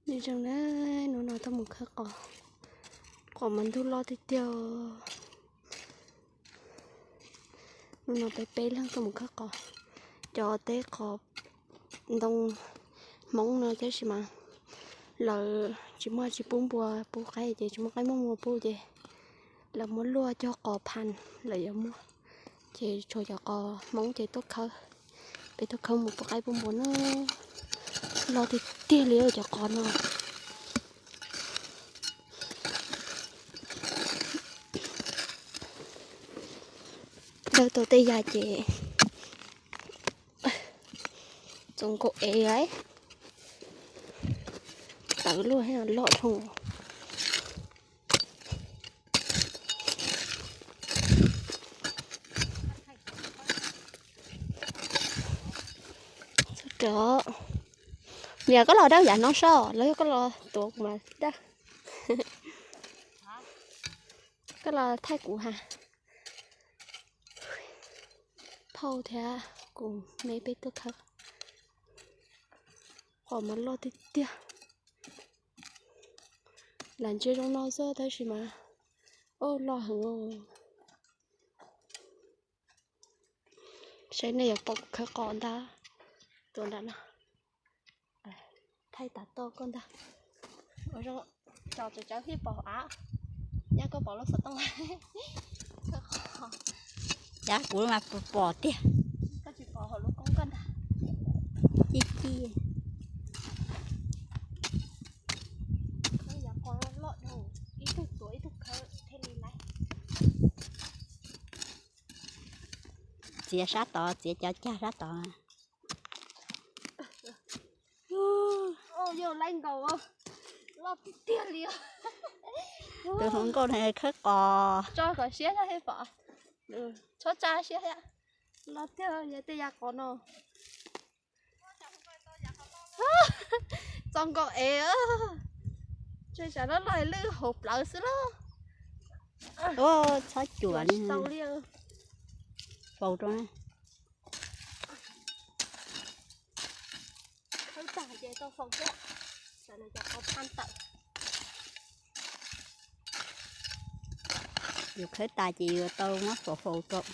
Nyob zoo na, hnub no tuaj mus khawb qos, qos mas ntug loj tiag tiag. Hnub no peb peb leeg tuaj mus khawb qos. Cov teb qos ntoo Hmoob no tab sis mas lawv tsis muaj, tsis pub npua pub qaib ces tsis muaj qaib muaj npua pub ces lawv muab luaj cog qos phas lawv yuav muag. Ces tshuav cov qos Hmoob ces tuaj khawb, peb tuaj khawb mus pub qaib pub npua na. Loj tiag tiag li cov qos no. Dawb tau tej yam ces txaus nkaus ev lawm. Tawv luaj thiab loj dhau. Txhob rov, niam koj los dawb yam no soj los yog koj los tuav kuv mas dawb. Koj los thaij kuv ha. Phauj thiab kuv me peb tuaj khawb. Qos mas loj tiag tiag. Lam ntsia zoo no xwb tab sis mas, o, loj heev. Saib nej yuav pom kuv khawb qos ntag. Tuav nram no. Thaij tas toj koj ntag. Ua zoo, tso tsawv tsawv thiaj pom av. Nyab koj pom lub xov tooj. Yam kuv mas pom tiag. Koj tsis pom hauv lub koob koj ntag. Ci ci. Khawb yav qos loj dhau, ib tug tuav ib tug khawb thiaj li laib. Txiav sab tod, txiav cov cag sab tod. Yog laib nkaus, loj tiag tiag li. Tus hluas nkauj no khawb qos. Tso kom siab thiab pom. Txhob tsa siab thiab. Loj tiag yog tej yav qos no. Txaus nkaus ev. Tsam loj loj lwj hauv plawv xwb lauj. Txhob cuam li. Faus rau na. Khawb tag ces tau faus thiab, tam no cov qos phaj tawm. Yus khawb tas ces yuav tau muab faus faus rau.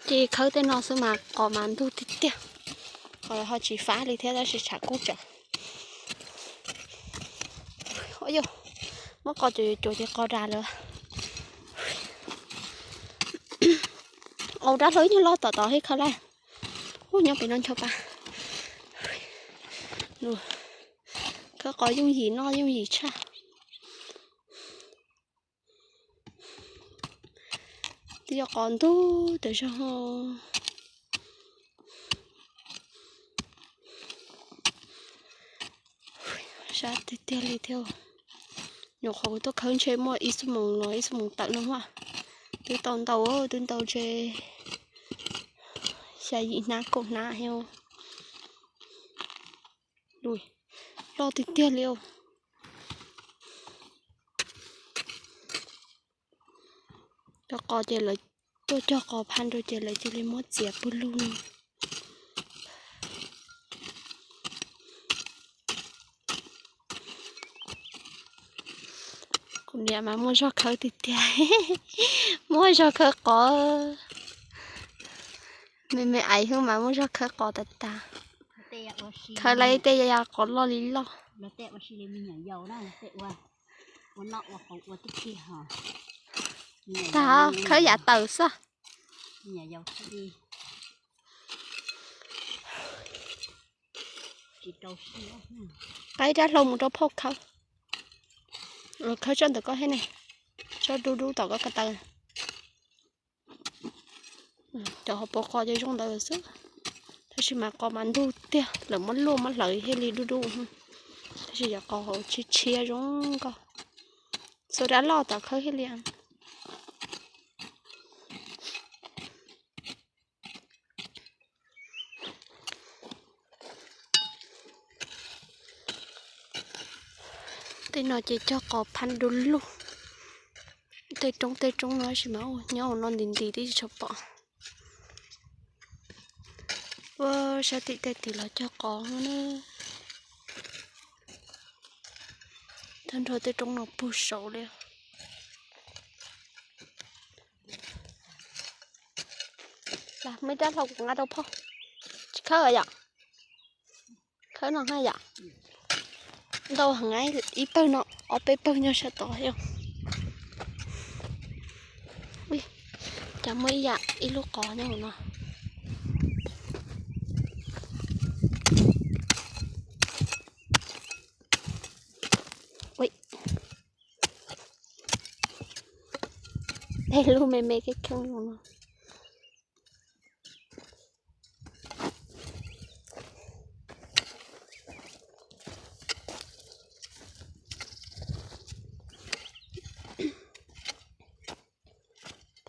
Ces khawb tej no xwb mas qos mas ntug tiag tiag. Qos ho tsis fab li thiab tab sis tshav kub tsawv. Yog muab qos cuam cuam ces qos dag lawm. Au, dab hlau ib nyuag loj tom tod thiab khawb lawm. Ub, nyob pem no ncho pa. Khawb qos yooj yim noj yooj yim tshaj. Twb yog qos ntug tas zog. Sab tiag tiag li thiab. Nyuam qhuav kuv tuaj khawb ntshe muaj ib xuab moos los ib xuab moos tawm no mas. Twb tau ntau, twb ntau ntshe xya yim hnab kaum hnab thiab. Loj tiag tiag li. Cov qos ces lawv tuaj cog qos phaj rau ces lawv cia li muab txiav pw lug no. Kuv niam mas muaj zog khawb tiag tiag, muaj zog khawb qos. Me me aiv xwb mas muaj zog khawb qos tas tas. Khawb lawm tej yav qos loj li loj. Tag, khawb yav tawm xwb. Qaib dab hlau mus rau phauj khawb. Khawb tsob ntawm koj thiab ne, tsob dub dub tom koj ko taw. Cov hauv paus qos ces zoo ntawd xwb, tab sis mas qos mas ntug tiag, lawv muab luaj muab hlawv thiaj li dub dub. Tab sis cov qos hauv tshiab tshiab zoo nkauj. Xuas dab loj tom khawb thiaj li. Tej no ces cog qos phab du lug. Tej roob tej roob no tab sis mas nyob hauv no nti nti tib tsis tshua pom. Ua sab tim tej tim los cog qos na. Tag nrho tej roob no puag saud li. Muaj ib rab hlau kuv nqa rau phauj. Tsis khawb yom? Khawb no haj yom? Ntau heev, ib pawg no, ob peb pawg nyob sab tod yom. Cas muaj ib yam ib lub qos nyob hauv no. Tej lub me me keeb kheeb no.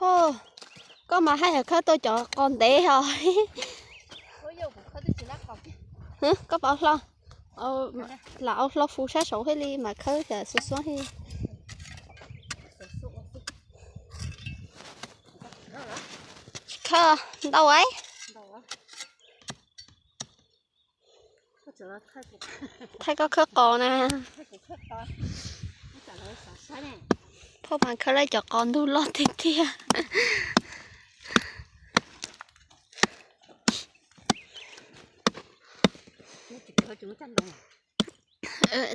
Phauj, koj mas haj yam khawb tau cov qos ntev os. Koj pom hlo, lam ua hlo fu sab saud thiaj li mas khawb xyov xuab xuab thiab. Khawb ntau es. Thaij koj khawb qos na. Phauj mas khawb lawv cov qos ntug loj tiag tiag.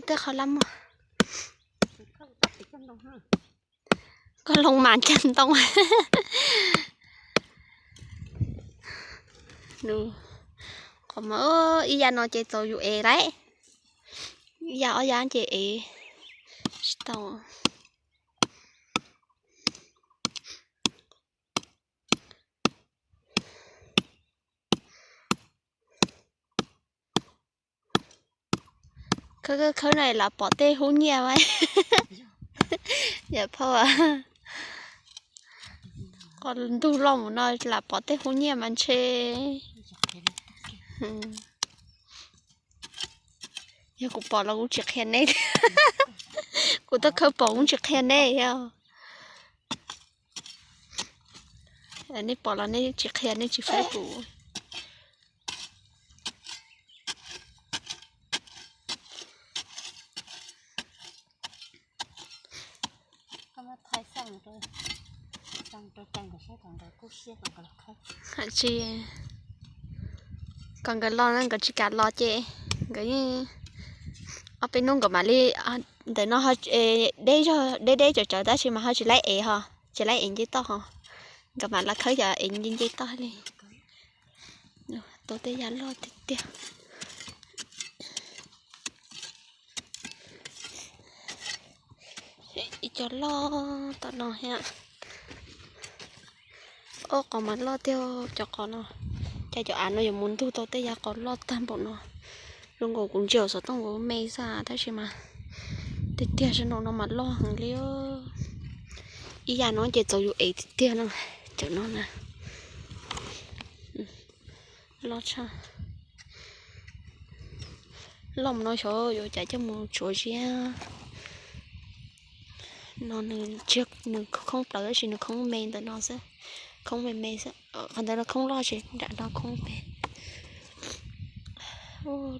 Tej qhov lab muag. Koj loo mas cag ntoo. Qhov mas ib yam no ces txaus yus ev lawm. Ib yam ob yam ces ev tsis tau. Khawb khawb khawb no lam pom tej hub nyiaj mas. Yam phauj, qos ntug loj mus no lam pom tej hub nyiaj mas ntshe. Yog kuv pom los kuv tsis qhia neb. Kuv twb khawb pom kuv tsis qhia neb os. Nej pom los nej tsis qhia, nej tsis faib kuv. Tsis, kom nkawd los no nkawd tsis kam los ces nkawd yeej, ob peb hnub nkawd mam li, ntawm no deb, deb deb tsawv tsawv tab sis mas ho tsis laib ev ho, tsis laib ev nce toj ho, nkawd mam los khawb cov ev nce nce toj li. Tau tej yam loj tiag tiag. Ib co loj tom no thiab. Ob qos mas loj tiag cov qos no. Cas cov av no yuav mus ntug tau tej yam qos loj tag npaum no. Zoo nkaus kuv ntsia xov tooj kuv me xwb tab sis mas tiag tiag sab nraum no mas loj heev li. Ib yam no ces txaus yus ev tiag tiag no. Cov no na, loj tshaj. Loj mus no xyov yuav cas coj mus tsuav ziab. No nws tsis, nws khoob plaws tab sis nws khoob me ntawm no xwb, khoob me me xwb. Qhov ntawd no khoob loj tsis, nram no khoob me.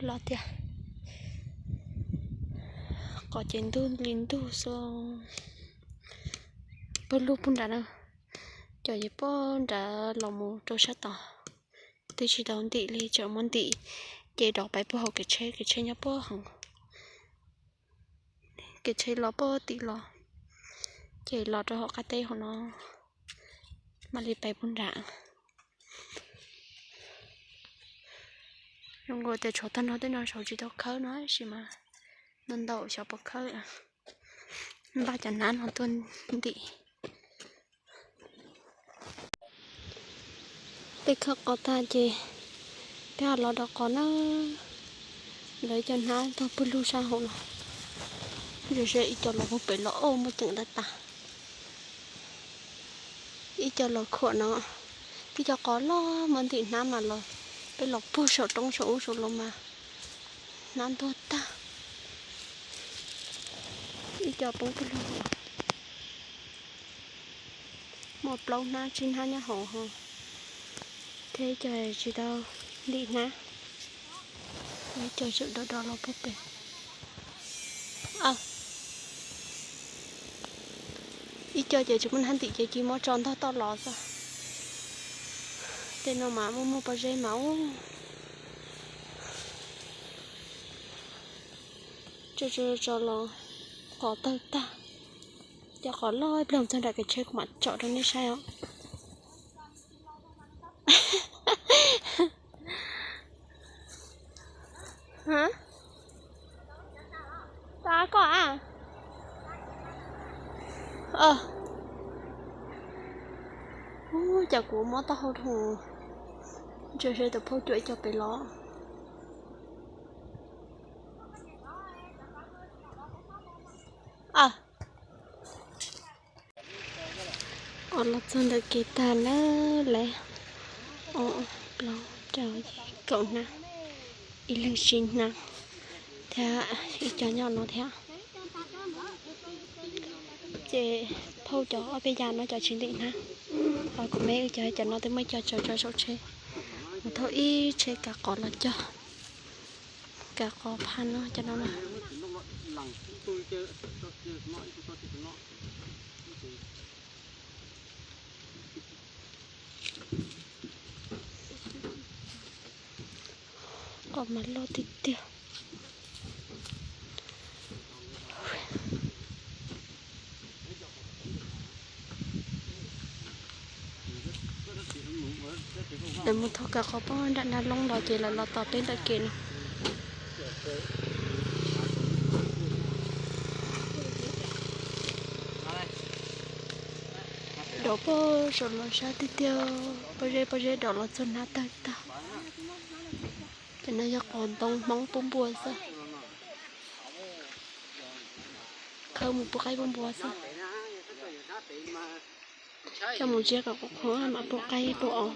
Loj tiag. Qos ces ntug li ntug xwb. Pawg lug puag nrad na, cov yeej puag nrad los mus rau sab tod. Twb tsis tau ntim li, tseem muab ntim ces dov pais puag hauv kev tsheb, kev tsheb nyob puag hauv. Kev tsheb los puag tim los, ces los rau hauv qab teb hauv no, mam li pais puag nrad. Zoo nkaus tias tshuav tag nrho tej no saud tsis tau khawb no tab sis mas ntau ntau xyov puas khawb. Npaj cov hnab no tuaj ntim. Tej khawb qos tag ces peb los dov qos na. Lawv cov hnab tag pawg lug sab hauv no. Zoo siab ib co los puag pem los ua muaj ceem ntau tas. Ib co los khuam no, ib co qos loj muab ntim hnab mas los, peb los puag saum roob saum ub saum los mas hnab ntuag tag. Ib co poob pawg lug, muaj plaub hnab tsib hnab nyob hauv ho, thiab ib co tsis tau ntim hnab, ib co tseem do do los puag pem. Ib co ces tsis muaj hnab ntim ces cia li muab tso ntog toj los xwb. Tej no mas muaj muaj pob zeb mas ub, tso tso tso los qos tawg tag. Cov qos loj ib pliag txog nram kev tsheb kuv mam tsom rau nej saib os. Tab koj a. Ub, cas kuv mob taub hau dhau. Ntshe tus phauj cuam ib co pem los. Los txog ntawm kev tag lawm, lawv ob plaub rau kaum hnab, ib leeg tsib hnab, thiab ib co nyob no thiab. Ces phauj cov ob peb yam no cov tsis ntim hnab, ho kuv me wb cov, cov no twb muaj ib co tsaws rau saum tsheb, mus thauj ib tsheb kav qos los cog, kav qos phaj no cov no na. Qos mas loj tiag tiag. Lawv mus thauj kav qos poob nram nag loob los ces lawv los tos peb ntawm kev no. Dov pog saum los sab tiag tiag, pob zeb pob zeb dov los txog hnab tawg tag. Cov no yog qos ntoo Hmoob pub npua xwb. Khawb mus pub qaib pub npua xwb. Coj mus ntsia kom qhuav qhuav mam pub qaib pub os.